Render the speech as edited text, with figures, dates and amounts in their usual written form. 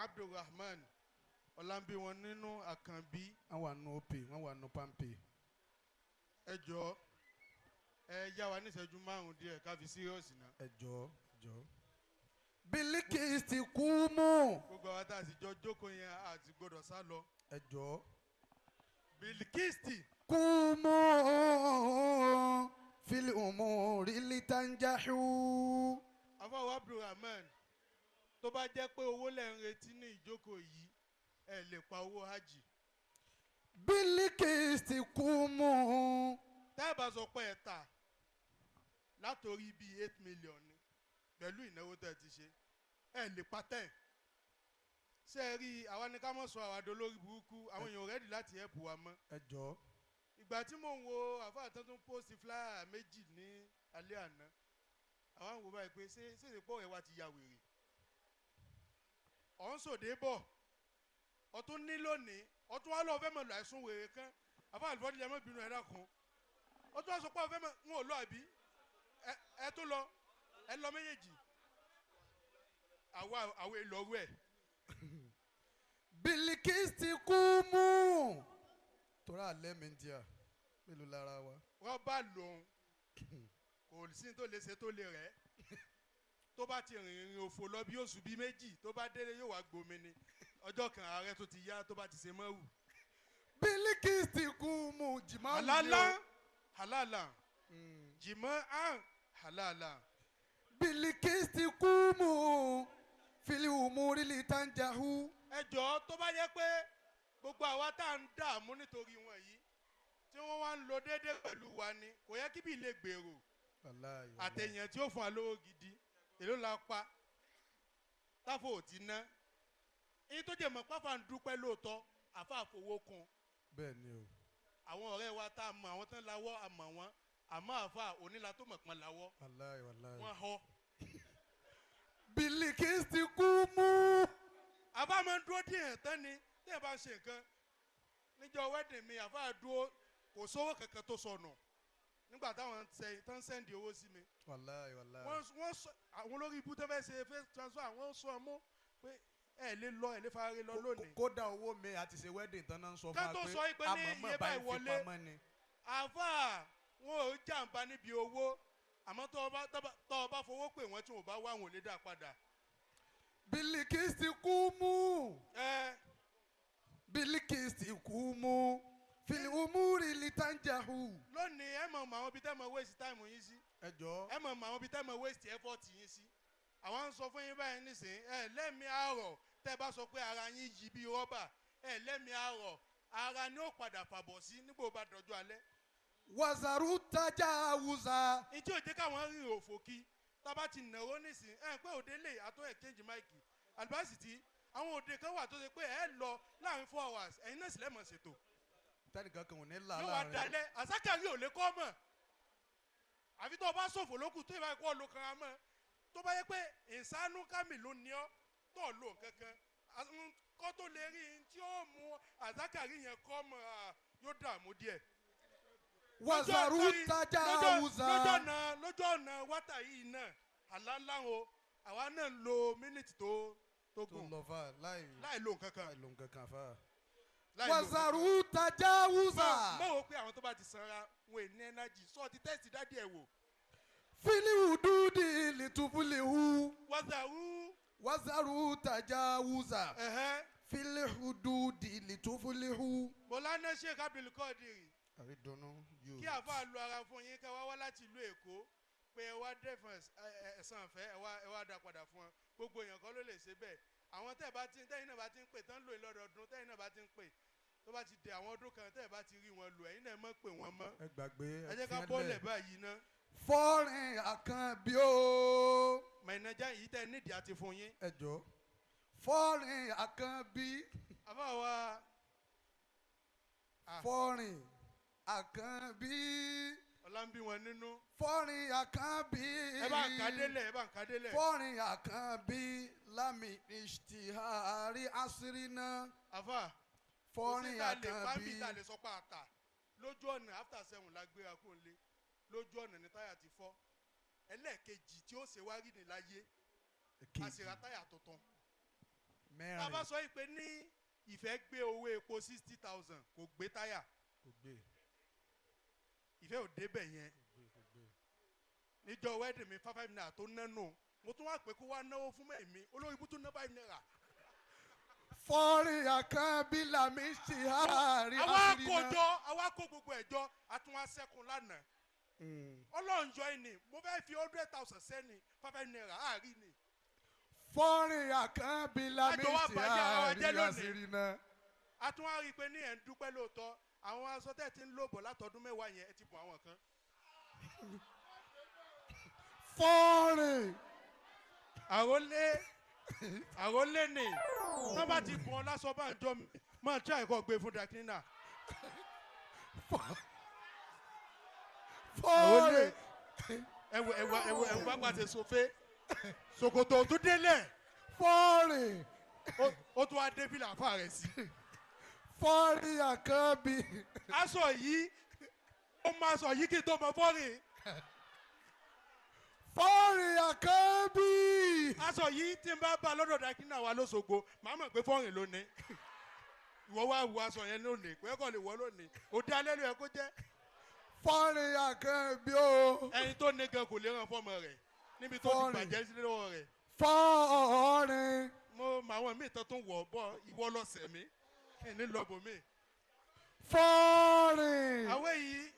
Abdulrahman ọ̀làǹbíwọ̀n nínú Àkànbí. Wọ́n wà nù OP, wọ́n wà nù Pampe. Ẹ jọ̀ọ́, ẹ yá wa níṣẹ́jú 5 díẹ̀ ká fi serious náà. Ẹ jọ̀ọ́, jọ̀ọ́. Bilikisi kú mú. Gbogbo àwọn tá a sì jọ jókòó yẹn a ti gbọdọ̀ sá lọ. Ẹ jọ̀ọ́. Bilikisti. Kú mú fili umuri litanjahu. Àfọwọ́ Abdulrahman, tó bá jẹ́ pé owó lẹ̀ ń retí ní ìjókòó yìí, ẹ lè pa owó hajj. Bilikisi kú mú. Tá ẹ bá sọ pé ẹ tà látòrí bíi 8 million ni pẹ̀lú ìnáwó tẹ́ ẹ ti ṣe, ẹ lè pa 10. Ṣé ẹ rí i, àwa ni ká mọ̀ sọ àwàdà olórí burúkú, àwọn èèyàn ready láti help wa mọ́. Ẹ jọ̀ọ́. Ìgbà tí mò ń wo àfáà tó tún post flyer 2 ní alẹ́ àná, àwa ń wo báyìí pé ṣé ìpò rẹ̀ wá ti ya wèrè. Ọ̀ ń sòdè bọ̀, ọtún ní lónìí, ọtún wá lọ́ọ́ fẹ́ mọ̀ lọ àìsùn wèrè kan, àfáà àlùfáà nílẹ̀ mọ́ bínú ẹ̀ dákun. Ọtún wá sọ pé ọ̀fẹ́ mọ̀ ń ò lọ àbí? Ẹ tó lọ, ẹ lọ méjèèjì. Àwa èlò ọwọ́ ẹ̀. Bilikisi kú mú. Tora alẹ́ mi ń di à, mélòó lára wa. Rọ́bà lòun, kò sí tó lè ṣe tó lè rẹ̀. Tó bá ti rìnrìn òfò lọ bí oṣù bíi 2, tó bá délé yóò wá gbomi ni. Ọjọ́ kan ààrẹ tó ti yá tó bá ti ṣe mọ́ wù. Bilikisi kú mú jìmá wù ni o. Halala, halala. Jìmọ́ àn halala. Bilikisi kú mú fili umuri litanjahu. Ẹ jọ̀ọ́, tó bá yẹ pé gbogbo àwa tá à ń dààmú nítorí wọn yìí tí wọ́n wá ń lo déédéé pẹ̀lú wa ni, kò yẹ kí bí lè gbèrò. Wàláhì, wàláhì. Àtẹ̀yàn tí ó fún wa lówó gidi, èló la pa táfò ò ti ná. Èyí tó jẹ́ mọ̀ pápá ń dúpẹ́ lóòótọ́, àfa àfowó kun. Bẹ́ẹ̀ ni o. Àwọn ọ̀rẹ́ wa tá a mọ̀, àwọn tán lawọ́, a mọ̀ wọ́n, àmọ́ àfa onílà tó mọ̀ pọ́n lawọ́. Wàláhì, wàláhì. Wọ́n họ. Bilikisi kú mú. Àfa máa ń dúró díẹ̀ tán ni tí ẹ bá ń ṣe nǹkan. Níjọ́ wedding mi, àfa dúró, kò sówó kankan tó sọnù. Nígbà táwọn tán sẹ́ndì owó sí mi. Wàláhì, wàláhì. Wọ́n sọ, àwọn olórí ibú tó fẹ́ ṣe fẹ́ transfer, wọ́n sọ mú pé ẹ lè lọ, ẹ lè fara lọ lónìí. Kódà owó mi àti ṣe wedding tán náà ń sọ fún Ká wa tó pé sọ pé ní àmọ́ iye mọ̀ báyìí báyìí fi wọlé. pamọ́ ni. Àfà wọn ò jàǹbá níbi owó, àmọ́ tó o bá fowó pè wọ́n tí wọ́n bá wá, wọn ò lè dá padà. Bilikisi kú mú. Ẹ. Bilikisi kú mú. Fili umuri litanjahu. Lónìí ẹ mọ̀ mọ̀ àwọn ibi tẹ́ mọ̀ waste time yín sí. Ẹ jọ̀ọ́. Ẹ mọ̀ mọ̀ àwọn ibi tẹ́ mọ̀ waste effort yín sí. Àwọn ń sọ fún yín báyìí nísìnyí, ẹ lẹ́mìí àárọ̀ tẹ́ bá sọ pé ara yín yí bí rọ́bà, ẹ lẹ́mìí àárọ̀, ara ni ó padà fàbọ̀ sí nígbà ó bá dọjọ́ alẹ́. Wazaru tajawuza. Ìjì ò jẹ́ káwọn rìn òfò kí tábà ti nàró nísìnyí, ẹ pé òde lè àtọ́ exchange mic àlùbáṣì tí àwọn òde kan wà tó ṣe pé ẹ lọ láàrin 4 hours, ẹ̀yin náà sì lẹ́mọ̀ ṣètò. Tẹ́nìkan kan ò ní là Yóò wá láàrin. dalẹ̀, àsákàrí ò lè kọ́ mọ̀. Àfi tó o bá ṣòfò lókù tó ìbá kọ́ ló kanra mọ́. Tó bá yẹ pé ìsánú kámi ló ní ọ́ tó lò kankan, kọ́ tó lè rí i tí ó mú àsákàrí yẹn kọ́ mọ̀, yóò dààmú díẹ̀. Wazaru tajawuza. Lójú ọ̀nà wátà yìí náà, àlá ńlá o, àwa náà ń lo mínítì tó tó gùn. lọ fà láì Láì lo nǹkan kan. Láì lo nǹkan kan fà. Láì lo nǹkan kan. Wazaru tajawuza. Mọ̀ wò pé àwọn tó bá ti sanra wọn ò ní energy, sọ ti tẹ́sì dádì ẹ̀ wò. Fili hududi litufulihu. Wazaru. Wazaru tajawuza. Ẹ̀hẹ́n. Fili hududi litufulihu. Mọ̀lánà Sheikh Abdul Qadir. Àrídùnnú yóò. Kí àfa lu ara fún yín ká wá wá láti ìlú Èkó pé ẹ wá dẹ́fọ̀n ẹ̀sán ọ̀fẹ́, ẹ wá dá padà fún wọn. Gbogbo èèyàn kan ló lè ṣe bẹ́ẹ̀. Àwọn tẹ́ ẹ bá ti ń, tẹ́yìn náà bá ti ń pè tán lò lọ́dọọdún, tẹ́yìn náà bá ti ń pè tó bá ti dé àwọn ọdún kan tẹ́ ẹ bá ti rí wọn lò, ẹ̀yin náà mọ̀ pé wọ́n mọ́. Ẹ gbàgbé, Ẹ jẹ́ ká fi ẹ́ bọ́ọ̀lẹ̀ lẹ̀. báyìí ná. Fọ́rin Àkànbí o. Mẹ̀nẹ́jà yìí tẹ́ nídìí àti fún yín. Ẹ jọ̀ọ́. Fọ́rin Àkànbí. Àbá wa. Fọ́rin Àkànbí. Ọlá ń bí wọn nínú. Fọ́rin Àkànbí. Ẹ bá ń ka délẹ̀, ẹ bá ń ka délẹ̀. Fọ́rin Àkànbí lámì ìṣtìhárì àṣírí náà. Àfà. Fọ́rin Kò sí tá a lè pa Àkànbí. bí tá a lè sọ pé àtà. Lójú ọ̀nà after 7 la gbéra kó lé. Lójú ọ̀nà ni táyà ti fọ́. Ẹlẹ́ẹ̀kejì tí ó ṣe wá rí ni láyé. A sì ra táyà tuntun. Tá a bá Mẹ́rin. sọ yìí pé ní ìfẹ́ gbé owó epo 60,000, kò gbé táyà. Kò gbé. Ìfẹ́ ò débẹ̀ yẹn. Kò gbé, kò gbé. Níjọ́ wedding mi, 5 5 naira tó nánu, mo tún wá pé kó wá náwó fún mẹ́ẹ̀mí olórí ibú tún ná 5 naira. Fọ́ọ̀rì àkànbílà mi ṣe àárí. Àwa àṣírí kó náà. jọ, àwa kó gbogbo ẹ̀ jọ, a tún wá sẹ́kùn lánàá. Ọlọ́run yọ ẹni mo fẹ́ fi 100,000 sẹ́ni 5 5 naira àárín ni. Fọ́ọ̀rì àkànbílà mi Àjọ wa ṣe bàjẹ́ ara wa jẹ́ àárí lónìí. àṣírí náà. A tún wá rí i pé ní ẹ̀ ń dúpẹ́ lóòótọ́, àwọn aṣọ tẹ̀ ti ń lò bọ̀ látọdún 10 yẹn, ẹ ti bọ̀ àwọn kan. Fọ́ọ̀rì. Àrólé, àrólé ni tọ́ bá ti bọ̀ ọ́ lásán bá ń jọ mi máa tí àìkọ́ gbé fún dry cleaner. Fọ́ọ̀rì. Ẹwọ ẹwọ ẹwọ ẹwọ bá pàṣẹ sofe ṣòkòtò tó délẹ̀. Fọ́ọ̀rì. Ó tún wá dé fìlà fà rẹ̀ sí. Fọ́ọ̀rì àkànbí. Aṣọ yìí, ó máa sọ yìí kí n tó mọ fọ́ọ̀rì. Fọ́ọ̀rì àkànbí. Aṣọ yìí, tí n bá bá lọ́dọ̀ dry cleaner wa lóṣogbo, màá mọ̀ pé fọ́ọ̀rì ló ní. Ìwọ wá wo aṣọ yẹn lónìí pé kò lè wọ́ lónìí, òde alẹ́ ló yẹ kó jẹ́. Fọ́ọ̀rì àkànbí o. Ẹni tó ní gan kò lè ràn fọ́mọ rẹ̀ níbi tó ti Fọ́ọ̀rì. bàjẹ́ sí lọ́wọ́ rẹ̀. Fọ́ọ̀rì. Mo mọ àwọn míì tó tún wọ̀ bọ́ ìwọ lọ́sẹ̀ mi kí n ní lọ́bù mi. Fọ́ọ̀rì. Àwọn èyí.